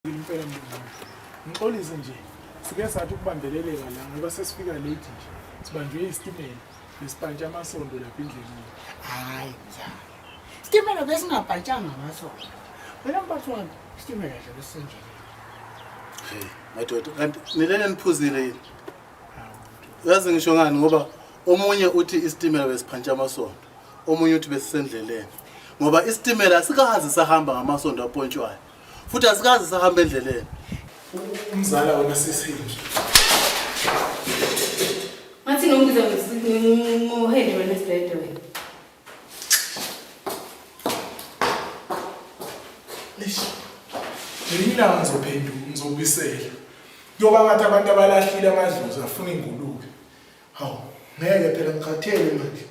Impela mlungu. Ngixolise nje. Sike sathi ukubambeleleka la ngoba sesifika late nje. Sibanjwe isitimela. Besipantsha amasondo lapha endleleni. Hayi mzala. Isitimela besingabhantshanga amasondo. Wena mphathi wami, isitimela nje besisendleleni. Hey, madoda, kanti nilele niphuzile yini? Uyazi ngisho ngani ngoba omunye uthi isitimela besiphantsha amasondo, omunye uthi besisendleleni. Ngoba isitimela asikaze sahamba ngamasondo apontshwayo. Futhi asikaze sahamba endleleni. Umzala wena sisiphi? Ngathi nombiza ngoHenry wena sibhede wena. Eish. Ngelinye ilanga ngizophenduka ngizobuyisela. Kuyoba ngathi abantu abalahlile amadlozi afuna ingulube. Hawu, ngeke phela ngikhathele manje.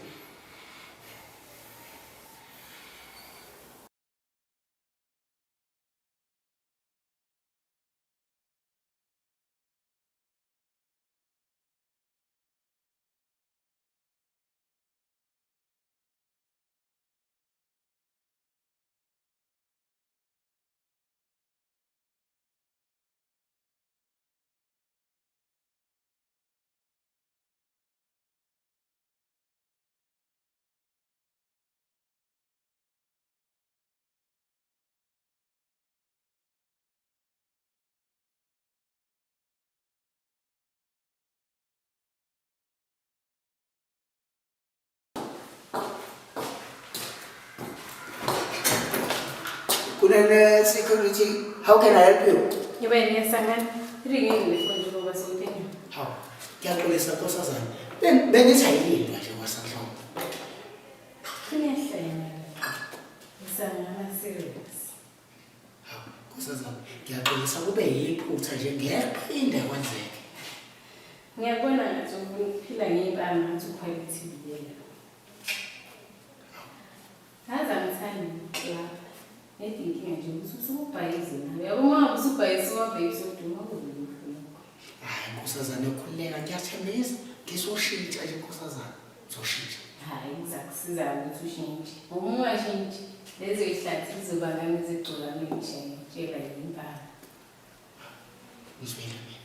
Kunene security, how can I help you? Yebo ngiyasangana. Ringi ngifuna nje ngoba sewutheni. Hawu, ngiyaxolisa nkosazana. Bengithi ayilindwa nje kwasanhlobo. Kunehlelo. Ngisangana serious. Hawu, nkosazana, ngiyaxolisa kube yiphutha nje ngeke kwenzeke. Ngiyabona ngathi ukuphila ngey'mpama ngathi uquality yena. Ngaze angithandi ukuklapha. Nedi inkinga nje ukuthi usukubhayize nawe. Uyabo uma ngabe usubhayise wabhekisa uduma kubi lokho. Hayi nkosazana khululeka ngiyathembisa ngizoshintsha nje nkosazana. Ngizoshintsha. Hayi ngizakusiza ukuthi ushintshe. Ngoba uma ungashintshi lezo y'hlathi zizoba ngani zigcola ngisho ngitshela yimpama. Ngizwile mina.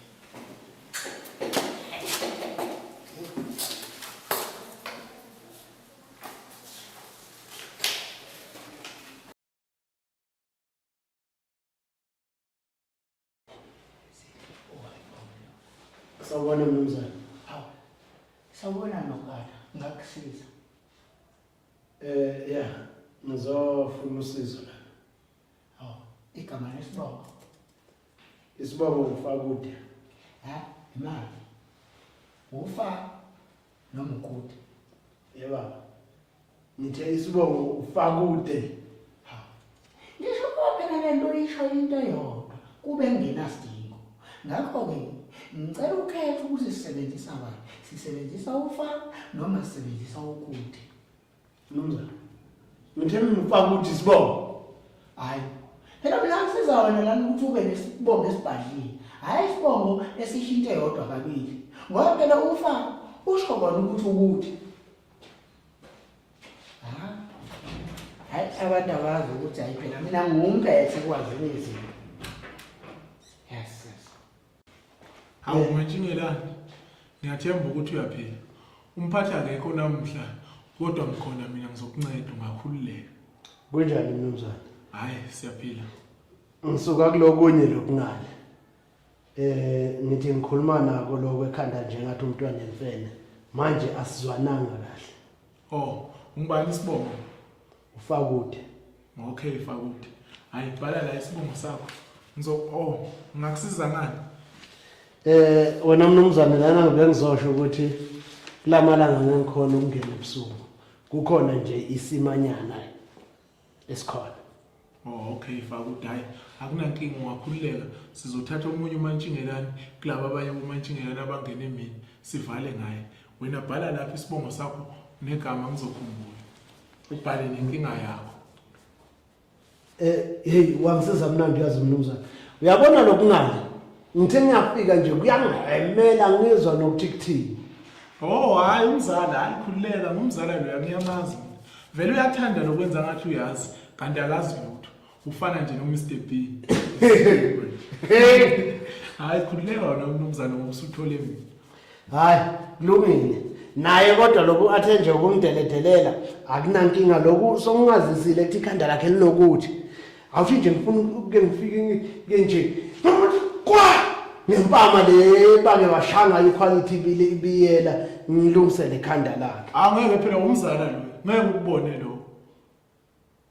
Sawubona mnumzane. Hawu. Sawubona Nokala, ngakusiza. Eh yeah, ngizofuna usizo la. Hawu, igama lesibongo. Isibongo uFakude. Ha, imali. Ufa noma ukude. Ye baba. Ngithe isibongo uFakude. Hawu. Ngisho kuba phela le nto isho into eyodwa kube kungenasidingo. Ngakho-ke ngicela ukhethe ukuthi sisebenzisa bani. Sisebenzisa ufa noma sisebenzisa ukude. Mnumzane. Ngithe mina uFakude isibongo. Hayi. Phela mina ngisiza wena lana ukuthi ube nesibongo esibhadlile. Hhayi isibongo esisho into eyodwa kabili. Ngoba phela ufa usho kona ukuthi ukuthi. Ha? Hayi abantu abazi ukuthi hayi phela mina ngiwumpethe kwazini izinto. Yes, yes. Hawu Mantshingelani, ngiyathemba ukuthi uyaphila. Umphathi akekho namuhla kodwa ngikhona mina ngizokunceda ungakhululeka. Kunjani mnumzane? Hhayi siyaphila. Ngisuka kulokunye lokungale. Eh ngithi ngikhuluma nako lokho ekhanda nje ngathi umntwana emfene. Manje asizwananga kahle. Oh, ungubani isibongo? Ufakude. Okay Fakude. Hayi bhala la isibongo sakho. Ngizo oh, ngingakusiza ngani? Eh wena mnumzane lana bengizosho ukuthi kulamalanga ngikhona ukungena ebusuku. Kukhona nje isimanyana esikhona. Oh okay Fakude hayi akunankinga ungakhululeka sizothatha omunye umantshingelani kulaba abanye bomantshingelani abangena emini sivale ngaye. Wena bhala lapha isibongo sakho negama ngizokhumbula. Ubhale nenkinga yakho. Eh hey wangisiza mnandi uyazi mnumzane. Uyabona lokungale. Ngithe ngiyafika nje kuyangihemela ngizwa nokuthi kuthini. Oh hayi umzala hayi khululeka ngumzala loya ngiyamazi. Vele uyathanda lokwenza ngathi uyazi kanti akazi lutho. Ufana nje no Mr B. Hayi khululeka wena mnumzane ngoba usuthole mina. Hayi kulungile. Naye kodwa lokhu athe nje ukumdeledelela akunankinga lokhu sokungazisile ukuthi ikhanda lakhe linokuthi. Awuthi nje ngifuna ukuke ngifike ke nje kwa ngempama le bake washaya ngayo iquality ibile ibiyela ngilungisele ikhanda lakhe. Angeke phela umzala lo. Ngeke ukubone lo.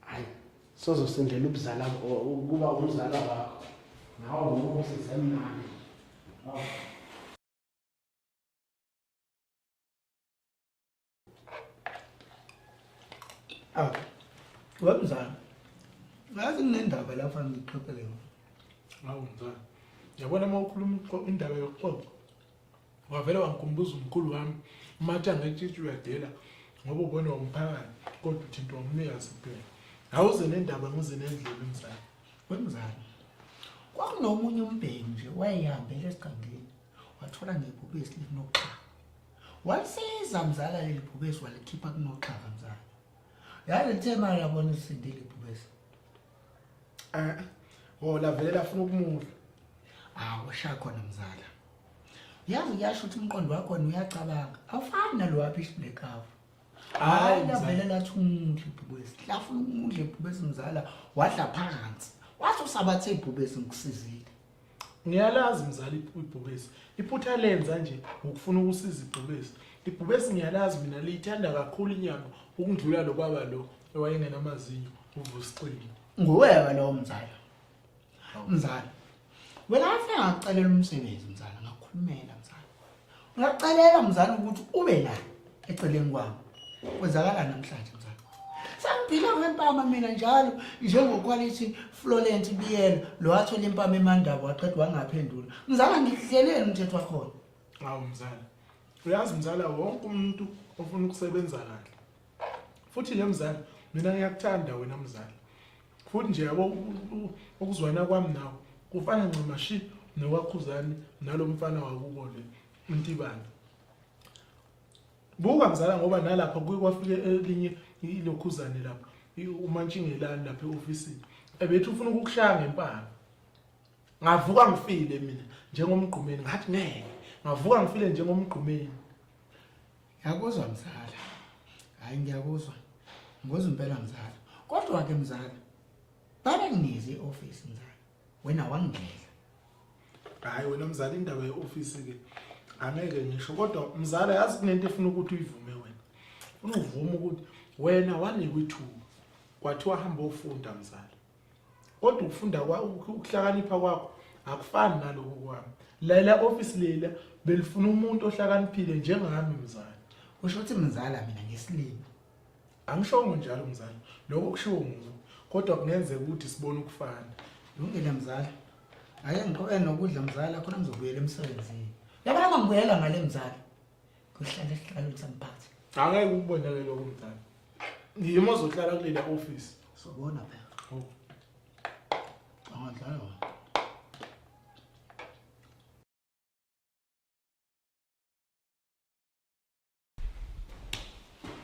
Hayi sozosindela ubuzala ukuba umzala wakho. Nawe ngokusize mnandi. Ah. Wemzala. Ngazi nginendaba lapha ngixoxele yona. Hawu mzala. Yabona uma ukhuluma indaba yokuxoxa. Wavele wangikhumbuza umkhulu wami uMathanga etshitshi uyadela ngoba ubona umphakathi kodwa uthintwa umnikazi kuphela. Awuze nendaba ngize nendlebe mzala. Wemzala. Kwakunomunye umbhemu nje wayehambela esigangeni wathola ngebhubesi linoxhaka. Walisiza mzala leli bhubesi walikhipha kunoxhaka mzala. Yazi lithe mali yabona lisindile ibhubesi. Eh. Oh lavele lafuna ukumudla. Awu shaya khona mzala. Yazi kuyasho ukuthi umqondo wakho uyacabanga. Awufani nalo waphi isiblack cover. Hayi lavele lathi umudla ibhubesi. Lafuna umudla ibhubesi mzala wadla phansi. Wathi usabathe ibhubesi ngikusizile. Ngiyalazi mzala ibhubesi. Iphutha lenza nje ngokufuna ukusiza ibhubesi. Ibhubesi ngiyalazi mina liyithanda kakhulu inyama ukundlula lo baba lo owayengenamazinyo uvusixini. Nguwe lowo mzala. Mzala. Wena afika ngakucelela umsebenzi mzala ngakukhulumela mzala. Ngakucelela mzala ukuthi ube la eceleni kwami. Kwenzakala namhlanje mzala. Sangiphila ngempama mina njalo njengoquality Florence Biyela lo wathola impama emandaba waqeda wangaphendula. Mzala ngikuhlelele umthetho wakhona. Hawu mzala. Uyazi mzala wonke umuntu ofuna ukusebenza kahle. Futhi nje mzala mina ngiyakuthanda wena mzala. Futhi nje yabo ukuzwana kwami nawe kufana ncamashi nokwakhuzani nalomfana wakubo le uNtibane. Buka mzala ngoba nalapha kuke kwafike elinye ilokhuzane lapha umantshingelani lapha e-ofisini ebethi ufuna ukukushaya ngempama ngavuka ngifile mina njengomgqumeni ngathi ngeke ngavuka ngifile njengomgqumeni Ngiyakuzwa mzala. Hayi ngiyakuzwa. Ngikuzwa impela mzala. Kodwa ke mzala babenginikeze i-office mzala. Wena wangidlela. Hayi wena mzala indaba ye-office ke angeke ngisho kodwa mzala yazi kunento efuna ukuthi uyivume wena. Ufuna uvume ukuthi wena wanikwa ithuba kwathiwa hamba ofunda mzala. Kodwa ukufunda ukuhlakanipha kwakho akufani nalokhu kwami. Lela office lela belifuna umuntu ohlakaniphile njengami mzala. Usho ukuthi mzala mina ngesilima. Angishongo njalo mzala. Lokho kushiwo nguwe. Kodwa kungenzeka ukuthi sibone ukufana. Lungile mzala. Ake ngiqoke nokudla mzala khona ngizobuyela emsebenzini. Yabona uma ngibuyela ngale mzala. Kuhlala esihlalweni samphathi. Angeke ukubonele lokho mzala. Ngiyimi ozohlala kulela office. Sobona phela. Oh. Angadlala wena.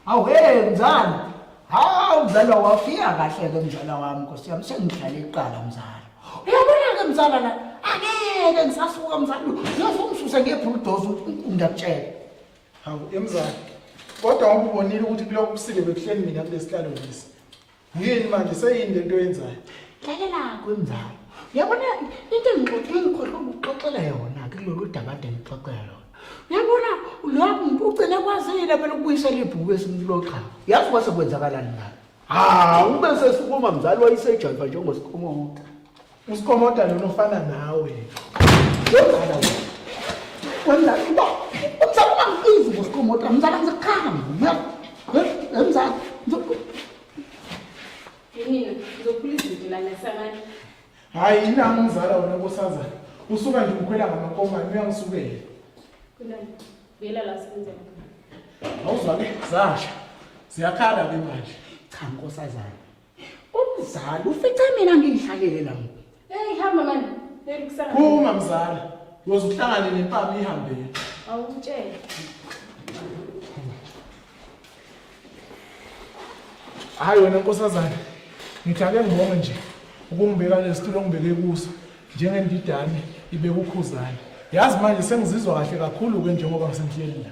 Awu hey mzala. Hawu mzala wafika kahle ke mzala wami Nkosi yami sengihlale iqala mzala. Uyabona ke mzala la angeke ngisasuka mzala. Ngiyofuna ngebulldozer ngiyakutshela. Hawu emzala. Kodwa ngoba ubonile ukuthi kulokhu kusile bekuhleli mina kulesihlalo lesi. Yini manje seyini lento oyenzayo? Lalela kwemzala. Uyabona into engixoxe engikhohlwa ukuxoxela yona ke kulolu daba ade ngixoxela lona. Uyabona lo muntu ugcine kwazile phela ukubuyisela ibhuku esimlo cha. Yazi kwase kwenzakalani ngalo. Ha, ube sesukuma mzali wayesejayiva njengosikomota. Usikomota lona ofana nawe. Wenzala wena. Wenzala uba. Umzala ungangibizi ngosikomota, mzala ngizokukhanga. Mzala. Yini ngizophula izinto la ngesamani. Hayi inami umzala wena nkosazana. Usuka nje ukhwela ngamakomane uyangisukela. Kunani? Buyela la sebenzela khona. Awuzwa ke zasha. Ziyakhala ke manje. Cha nkosazana. Umzali ufice mina ngiyihlalele la. Hey hamba manje. Hey kusana. Phuma mzala. Uyoze uhlangane nempama ihambele. Awumtshele. Hayi wena nkosazana. Ngithi ake ngibonge nje ukungibeka lesitulo ongibeke kuso. Njengendidane ibeka ukhuzane. Yazi manje sengizizwa kahle kakhulu-ke njengoba ngisenhleli la.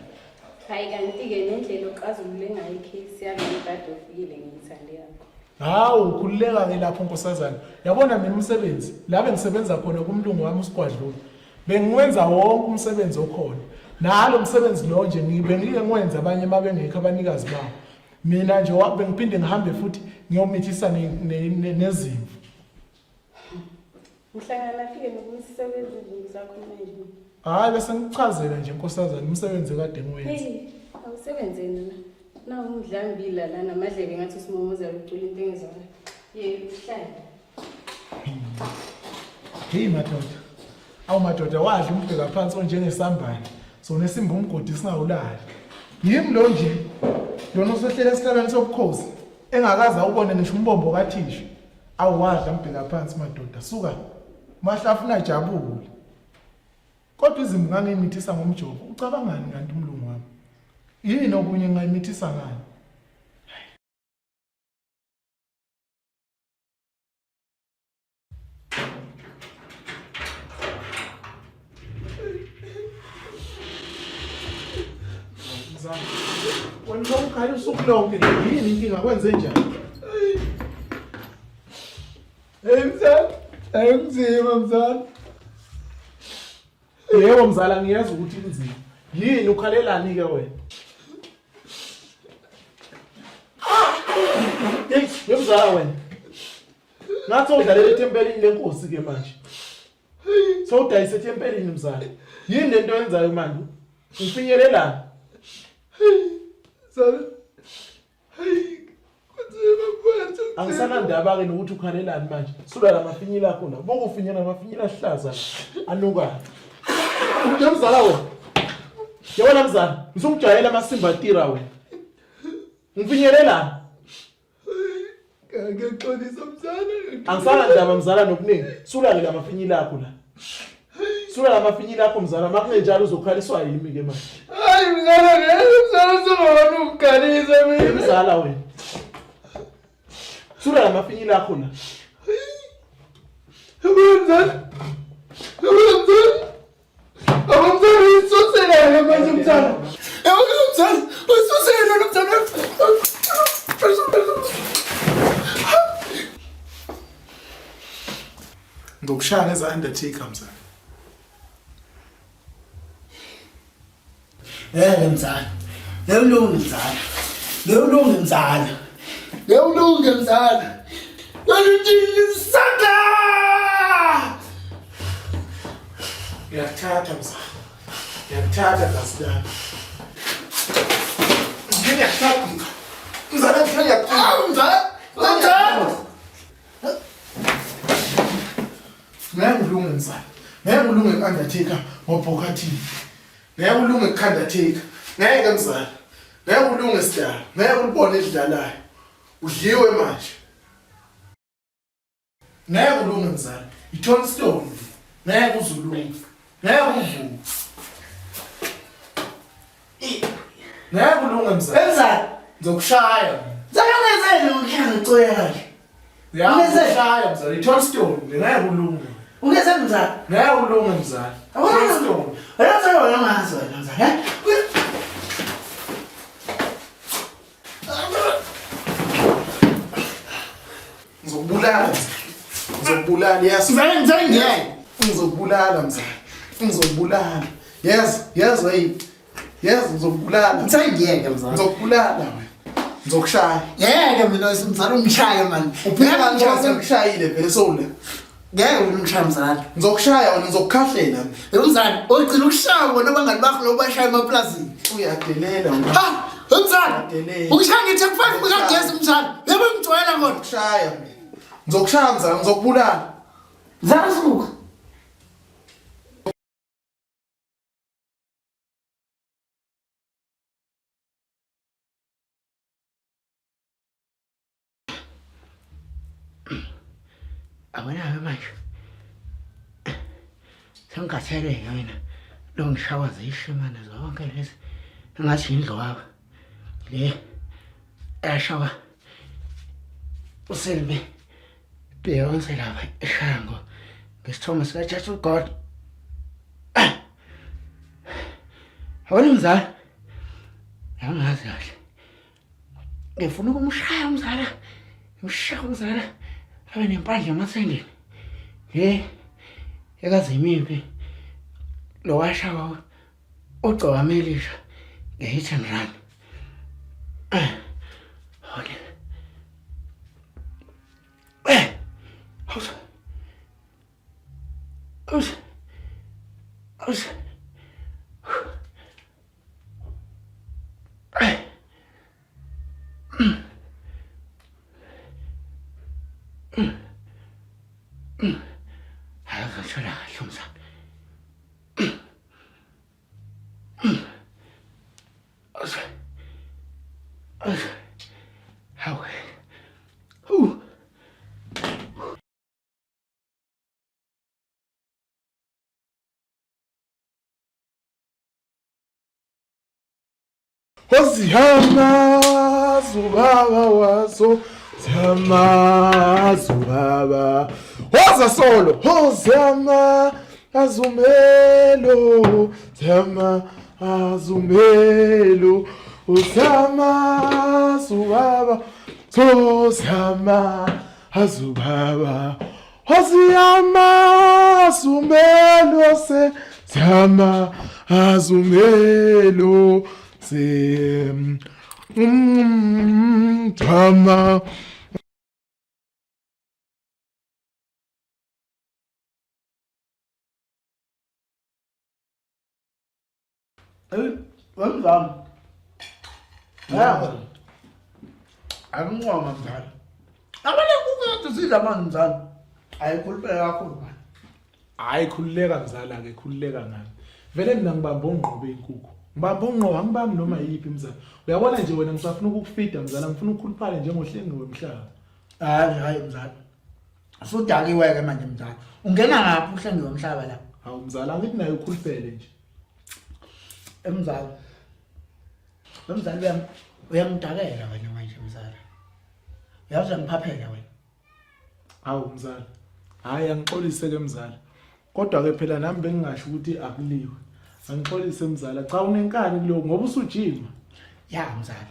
Hayi kanti-ke nendlela oxazulule ngayo ikhesi yami ngibhade ufikile ngiyithande kakhulu. Hawu khululeka-ke lapho nkosazana. Yabona mina umsebenzi la bengisebenza khona kumlungu wami uSigwadlula. Bengiwenza wonke umsebenzi okhona. Nalo msebenzi lo nje bengike ngiwenza abanye uma bengekho abanikazi bawo. Mina nje bengiphinde ngihambe futhi ngiyomithisa nezimvu. Ngihlangana nafike nokumisisa kwezizulu zakho manje. Hayi bese ngikuchazela nje nkosazana umsebenzi kade ngiwenza. Hey, awusebenzeni la. Na umdlambila la namadlebe ngathi usimomoza ucula into engizona. Yebo, uhlale. Hey madoda. Awu madoda wadla umbheka phansi onjengesambane. Sona simba umgodi singawulali. Yimi lo nje. Lona osehlela esihlalweni sobukhosi engakaze awubone ngisho umbombo kathisha. Awu wadla mbheka phansi madoda suka. Mahlafuna ajabule. Kodwa izimvu ngangiyimithisa ngomjovo. Ucabangani kanti umlungu wami? Yini okunye ngayimithisa ngani? Mzala. Wena ukhala usuku lonke yini inkinga kwenze njani? Hey mzala, ayimzima mzala. Yebo mzala ngiyezwa ukuthi kunzima. Yini ukhalelani ke wena? Hey, yemzala wena. Ngathi udlalela ethempelini lenkosi ke manje. Sowudayisa ethempelini mzala. Yini lento oyenzayo manje? Ufinyelelani? Mzala. Hayi, kunzima mfowethu. Angisanandaba ke nokuthi ukhalelani manje. Sula lamafinyila akho la. Bonke ufinyela lamafinyila ahlaza la. Anukayo. Mzala wena. Yabona mzala, ngisungijwayela amasimba tira wena. Ngifinyelelani? Ngiyaxolisa mzala. Angisanandaba mzala nokuningi. Sula ke lamafinyila akho la. Sula lamafinyila akho mzala, makungenjalo uzokhaliswa yimi ke manje. Hayi mzala ngeke mzala sungabona ukukhalisa mina. Mzala wena. Sula lamafinyila akho la. Yabona mzala. Yabona mzala. Yabona mzala uyisusela manje mzala. Yabona mzala uyisusela mzala. Ngokushaya ngeza Undertaker mzala. Ngeke mzala. Ngeke ulunge mzala. Ngeke ulunge mzala. Ngeke ulunge mzala. Saka! Ngiyakuthatha mzala. Ngiyakuthatha gazi lami. Ngiyakuthatha mzala. Mzala ngiyakuthatha. Mzala! Mzala! Ngeke ulunge mzala. Ngeke ulunge ku-Undertaker ngoBooker T. Ngeke ulunge ku-Undertaker. Ngeke mzala. Ngeke ulunge sidala. Ngeke ulibone elidlalayo. Udliwe manje. Ngeke ulunge mzala. I-Tombstone. Ngeke uzulunge. Ngeke uvuke. Ngeke ulunge mzala. Mzala! Ngizokushaya. Mzala ungenzeni ukushaya ngicule kanje? Ngiyakushaya mzala. I-Tombstone. Ngeke ulunge. Ungenzeni mzala? Ngeke ulunge mzala. Tombstone. Wena mzala wena ungazi wena mzala. eh? Ngizokubulala mzala. Ngizokubulala yes. Mzala mzala ngiyeke. Ngizokubulala mzala. Ngizokubulala. Yes, yes hey. Yes, ngizokubulala. Mzala ngiyeke mzala. Ngizokubulala wena. Ngizokushaya. Ngeke mina mzala ungishaye mani. Upheka kanjani sengikushayile vele sowula. Ngeke mina ungishaye mzala. Ngizokushaya wena ngizokukhahlela. Yebo mzala, ogcina ukushaya bona abangani bakho lobo bashaya emaplazini. Uyadelela wena. Ha! Mzala. Uyadelela. Ungishaya ngithi kufana kukagesi mzala. Yebo ngijwayela kona. Ngizokushaya mina. Ngizokushaya mzala, ngizokubulala. Mzala suka. Awena-ke manje sengikhatheleke mina lo ngishawa zishimane zonke lezi engathi yindlu wakho le eyashawa uSelby Beyonce lapha eshaya ngo Ngesithombe sikaJesu God. Yabona mzala. Angazi kahle. Ngifuna ukumshaya umzala. Ngimshaya umzala. Abe nempandla emasendeni. He. Ekazimiphi. Lo washawa ugcoka melisha nge-hit and run. Okay. Eh. How's How's How's Hayi uzothola kahle umzana. Hawu. Hu. Hosiyamazi ubaba wazo siyamazi ubaba woza solo hosiyama azumelo siyama azumelo usiyamazi ubaba so siyama azubaba hosiyama azumelo se siyama azumelo se drama. Hey, wemzami. Ya. Akunqoma mzala. Abale kuke sidla manje mzala. Ayikhulupela kakhulu manje. Hayi khululeka mzala ke khululeka ngami. Vele mina ngibamba ongqobe inkukhu. Ngibamba ongqobe angibambi noma yiphi mzala. Uyabona nje wena ngisafuna ukukufida mzala ngifuna ukukhuluphale njengohlengiwe mhlaba. Hayi hayi mzala. Usudakiwe ke manje mzala. Ungena ngaphi uhlengiwe mhlaba la? Hawu mzala angithi naye ukhuluphele nje. Emzala. Lo mzala uyam uyangidakela wena manje mzala. Uyazi uyangiphaphela wena. Hawu mzala. Hayi angixolise ke mzala. Kodwa ke phela nami bengingasho ukuthi akuliwe. Angixolise mzala. Cha unenkani kuloko ngoba usujima. Ya mzala.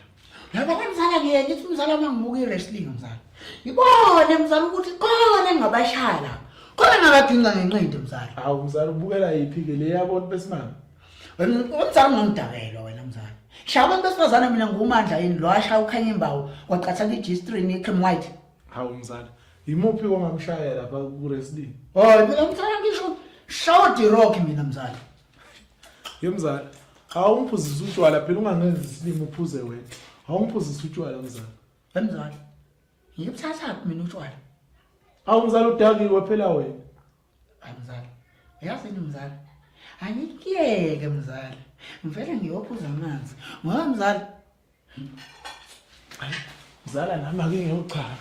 Uyabona mzala ke ngithi mzala uma ngibuka i-wrestling mzala. Ngibone mzala ukuthi khona engingabashaya la. Khona engingabagingqa ngenqindi mzala. Hawu mzala ubukela yiphi ke le yabona besimame? Umzala ungangidakelwa wena mzala. Shaya abantu besifazane mina ngumandla yini lo ashaya ukhanya imbawu kwaqatha i-G-string i-cream white. Hawu mzala. Yimuphi ongamshaya lapha ku-wrestling? Oh mina mzala ngisho shawa D-Rock mina mzala. Ye mzala. Awungiphuzise utshwala phela ungangenzi isilimo uphuze wena. Awungiphuzise utshwala mzala. Mzala. Ngibuthathaphi mina utshwala? Awu mzala udakiwe phela wena. Hayi mzala. Uyazi yini mzala? Angikuyeke mzala. Ngivele ngiyophuza amanzi. Ngoba mzala Mzala nami ake ngiyochama.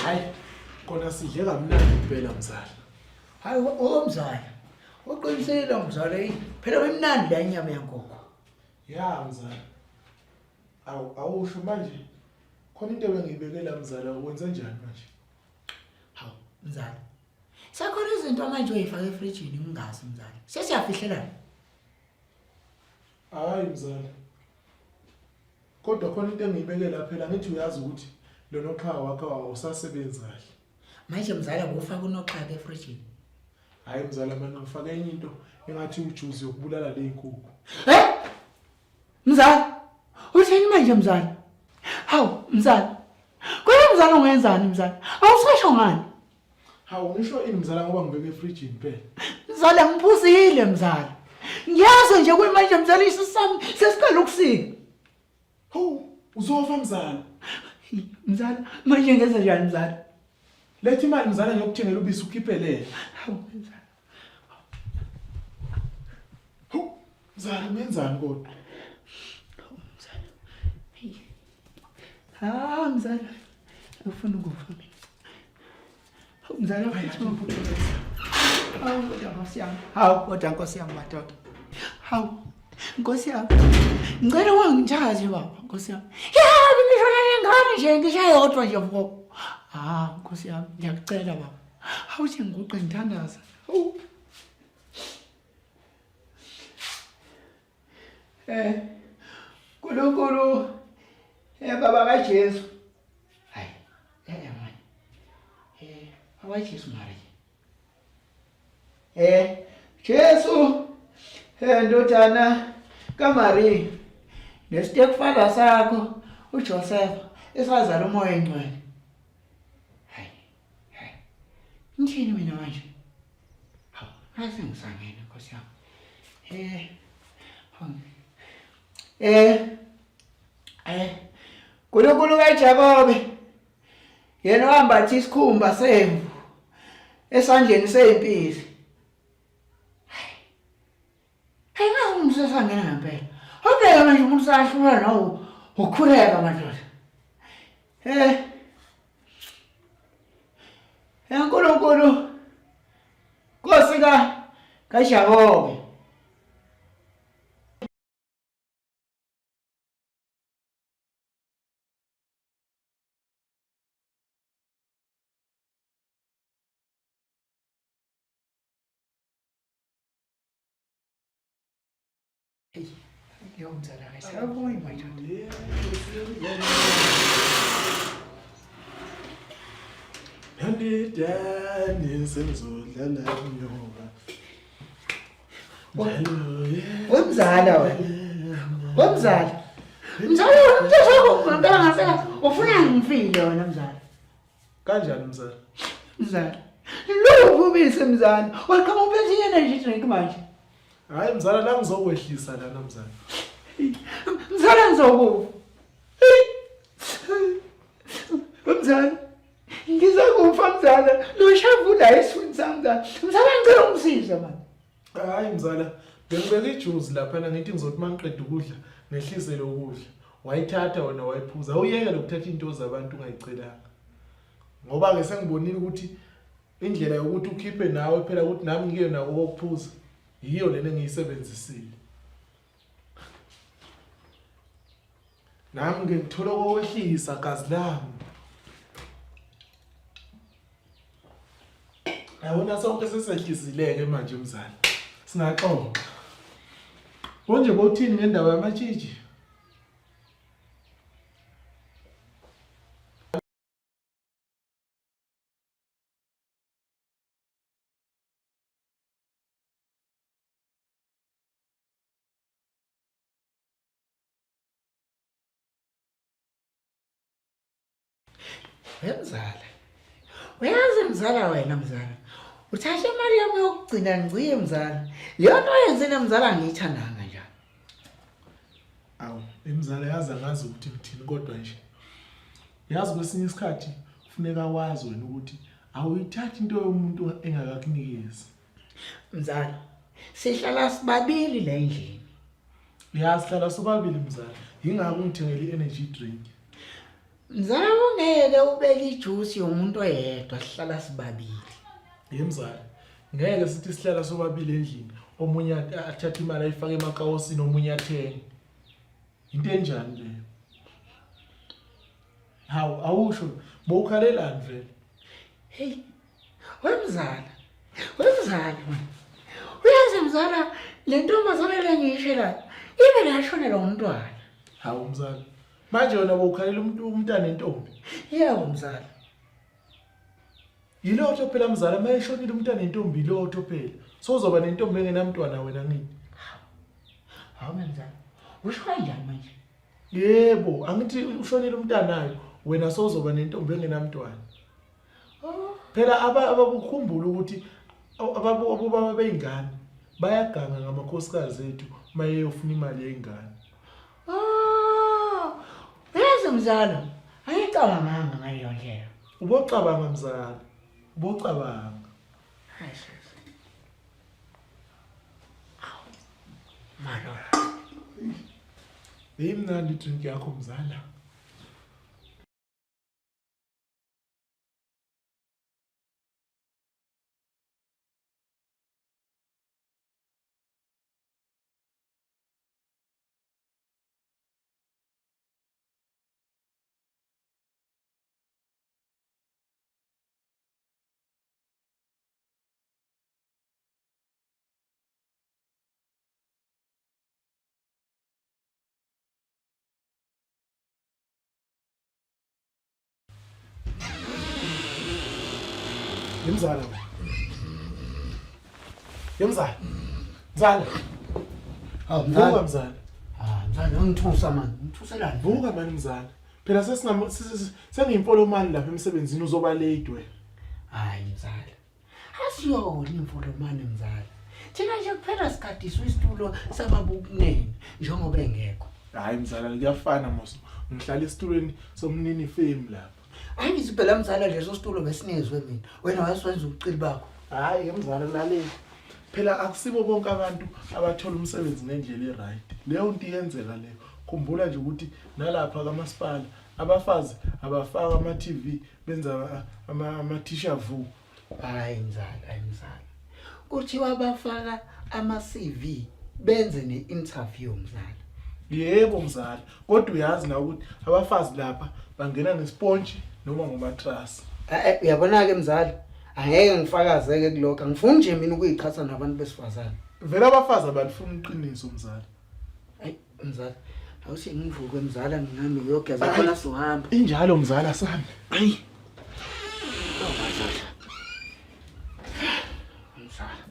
Hayi, kona sidle kamnandi impela mzala. Hayi omzala. Uqinisile mzala eyi. Phela bemnandi la inyama yankukhu. Ya mzala. Awu awusho manje. Khona into ebengiyibekela mzala wenze njani manje? Hawu mzala. Sekhona izinto manje oyifaka efrijini ngingazi mzala. Sesiyafihlelana. Hayi mzala. Kodwa khona into engiyibekela phela ngithi uyazi ukuthi lo noxhaka wakho awusasebenzi kahle. Manje mzala bufaka unoxhaka efrijini. Hayi mzala mina ngifake enye into engathi ujuzi yokubulala le nkukhu. Eh? Mzala, utheni manje mzala? Hawu mzala. Kodwa mzala ungenzani mzala? Awusasho ngani? Hawu ngisho ini mzala ngoba ngibeke efrijini phela. Mzala ngiphuzile mzala. Ngiyazi nje kuyimanje mzala isisu sami sesiqala ukusika. Hawu uzofa mzala. Mzala manje ngenze njani mzala? Letha imali mzala ngiyokuthengela ubisi ukhiphelele. Hawu mzala. Hawu mzala ungenzani kodwa? Hawu mzala. Hey. Ha mzala. Ufuna ukufa mina. Hawu. Mzala phuthuma. Hawu kodwa Nkosi yami. Hawu kodwa Nkosi yami madoda. Hawu Nkosi yami. Ngicela ungangithathi baba Nkosi yami. Yabi ngisho nengane nje ngisho eyodwa nje mfo. Ah Nkosi yami ngiyakucela baba. Hawu nje ngiguqe ngithandaza. Hawu. Eh Nkulunkulu eh baba kaJesu. Hayi eh man. Eh baba Jesu Maria. Eh Jesu eh ndodana kaMaria nestepfather sakho uJoseph esazala umoya engcwele. Hayi hayi. Ngithini mina manje? Hawu, ngase ngisangene Nkosi yami. Eh. Eh. Eh. Nkulunkulu kaJakobe yena wambatha isikhumba semvu esandleni seyimpizi. Hayi ngazi umuntu sesangena ngempela. Obheka manje umuntu sahlulwa nawo ukhuleka madoda. Eh. ENkulunkulu Nkosi ka kaJakobe. Leyo mzala akasabuyi madoda. Nandidane sengizodlala inyoka. Wemzala wena. Wemzala. Mzala wena umthetho ngempela ngempela ufuna ngifile wena mzala. Kanjani mzala? Mzala. Luphi ubisi mzala? Waqhamuka uphethe i-energy drink manje. Hayi mzala la ngizokwehlisa lana mzala. Mzala ngizokufa. Mzala. Ngizokufa mzala. Lo shavu la esifuni sami mzala. Mzala ngicela ungisize manje. Hayi mzala, bengibeka ijuice lapha ngithi ngizothi uma ngiqeda ukudla ngehlise lokudla. Wayithatha wena wayiphuza. Awuyeke lokuthatha into zabantu ungayicelanga. Ngoba ke sengibonile ukuthi indlela yokuthi ukhiphe nawe phela ukuthi nami ngike nako kokuphuza yiyo lena engiyisebenzisile. Nami ke ngithola kokwehlisa gazi lami. Yabona sonke sesehlisileke manje mzali. Singaxoxa. Konje bowuthini ngendaba yamatshitshi? Wemzala. Uyazi mzala wena mzala. Uthatha imali yami yokugcina ngciye mzala. Leyo nto oyenzile mzala ngiyithandanga njalo. Awu, imzala yazi angazi ukuthi ngithini kodwa nje. Yazi kwesinye isikhathi kufuneka wazi wena ukuthi awuyithathi into yomuntu engakakunikezi. Mzala, sihlala sibabili la endlini. Ya sihlala sobabili mzala. Yingakho ungithengele i-energy drink. Mzala ungeke ubeke ijuice yomuntu oyedwa sihlala sibabili. Ye mzala. Ngeke sithi sihlala sobabili endlini omunye athathe imali ayifake emakawosini omunye athenge. Into enjani leyo? Hawu awusho bowukhalelani vele? Hey, wemzala. Wemzala. Uyazi mzala le ntombazane le ngiyishelayo ibe yashonelwa umntwana. Hawu mzala. Manje wena bowukhalela umuntu umntana entombi. Yebo mzala. Yilotho phela mzala uma eshonile umntana entombi yilotho phela. Sozoba nentombi engenamntwana wena ngini. Hawu mzala. Usho kanjani manje? Yebo, angithi ushonile umntanayo wena sozoba nentombi engenamntwana. Oh. Phela abakukhumbula ukuthi abobaba beyingane bayaganga ngamakhosikazi ethu uma eyofuna imali yeyingane. Oh. Uyazi mzala, angicabanganga ngaleyo ndlela. Ubocabanga mzala, ubocabanga. Hayi sis. Malola. Beyimnandi idrink yakho mzala. Yemzala. Yemzala. Mzala. Hawu Vuka mzala. Ah, mzala ungithusa mani. Ngithuselani? Vuka mani mzala. Phela sesingam sengiyimfolomani lapha emsebenzini uzoba late wena. Hayi mzala. Asiyona imfolomane mzala. Thina nje kuphela sigadiswa isitulo sababa ukunene njengoba engekho. Hayi mzala kuyafana mos. Ngihlala esitulweni somnini fame lapha. Hayi ngithi phela mzala leso situlo besinezwe mina. Wena wayesenza ubuqili bakho. Hayi mzala lalela. Phela akusibo bonke abantu abathola umsebenzi ngendlela e-right. Leyo nto iyenzeka leyo. Khumbula nje ukuthi nalapha kamasipala abafazi abafaka ama-TV benza ama-tisha vu. Hayi mzala, hayi mzala. Kuthiwa bafaka ama-CV benze ne-interview mzala. Yebo mzala, kodwa uyazi na ukuthi abafazi lapha bangena ngespontshi noma ngomatrasi. Eh uyabona-ke mzala, angeke ngifakazeke kulokho. Angifuni nje mina ukuyiqhatha nabantu besifazane. Vele abafazi abalifuni iqiniso mzala. Hayi mzala, awuthi ngivuke mzala nami ngiyogeza khona sohamba. Injalo mzala sami. Hayi. Oh mzala. Mzala.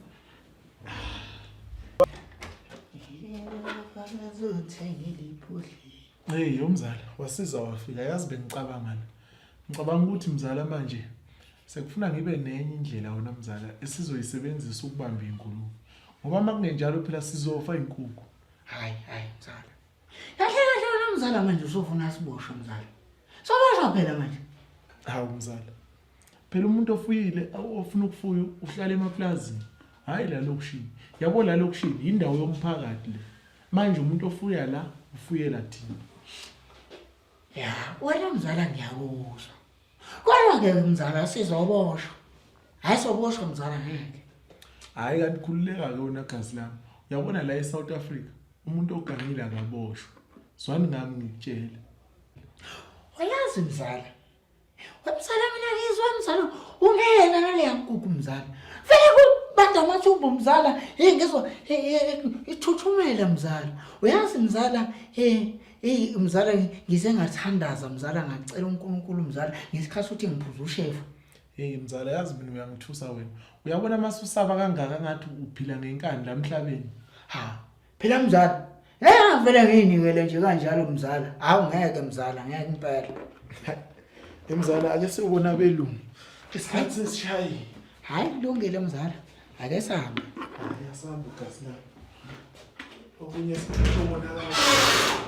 Hey umzala wasiza wafika yazi bengicabanga la. Ngicabanga ukuthi mzala manje sekufuna ngibe nenye indlela wona mzala esizoyisebenzisa ukubamba inkulumo. Ngoba uma kungenjalo phela sizofa inkukhu. Hayi hayi mzala. Kahle kahle wena mzala manje usufuna siboshwe mzala. Soboshwa phela manje. Hawu mzala. Phela umuntu ofuyile ofuna ukufuya uhlala emaplazini. Hayi la lokishini. Yabo la lokishini indawo yomphakathi le. Manje umuntu ofuya la ufuyela thina. Ya, wena mzala ngiyakuzwa. Kodwa ke mzala sizoboshwa. Hayi soboshwa mzala ngeke. Hayi kanti khululeka ke wena gazi lami. Uyabona la eSouth Africa umuntu ogangile akaboshwa. Zwani ngami ngikutshela. Uyazi mzala. Wemzala mina ngizwa mzala ungena naleya nkukhu mzala. Vele kubanda amathumbu mzala. Hey ngizwa ithuthumela mzala. Uyazi mzala hey hey mzala ngize ngathandaza mzala ngacela uNkulunkulu mzala ngesikhathi ukuthi ngiphuza ushefu. Hey mzala yazi mina uyangithusa wena. Uyabona masusaba kangaka ngathi uphila ngenkani la emhlabeni. Ha phela mzala Eh vele ngiyinikele nje kanjalo mzala. Hawu ngeke mzala ngeke impela. Mzala ake siyobona abelungu. Isikhathi sesishayile. Hayi kulungile mzala. Ake sihambe. Hayi asambe gazi lami. Okunye sithokonakala.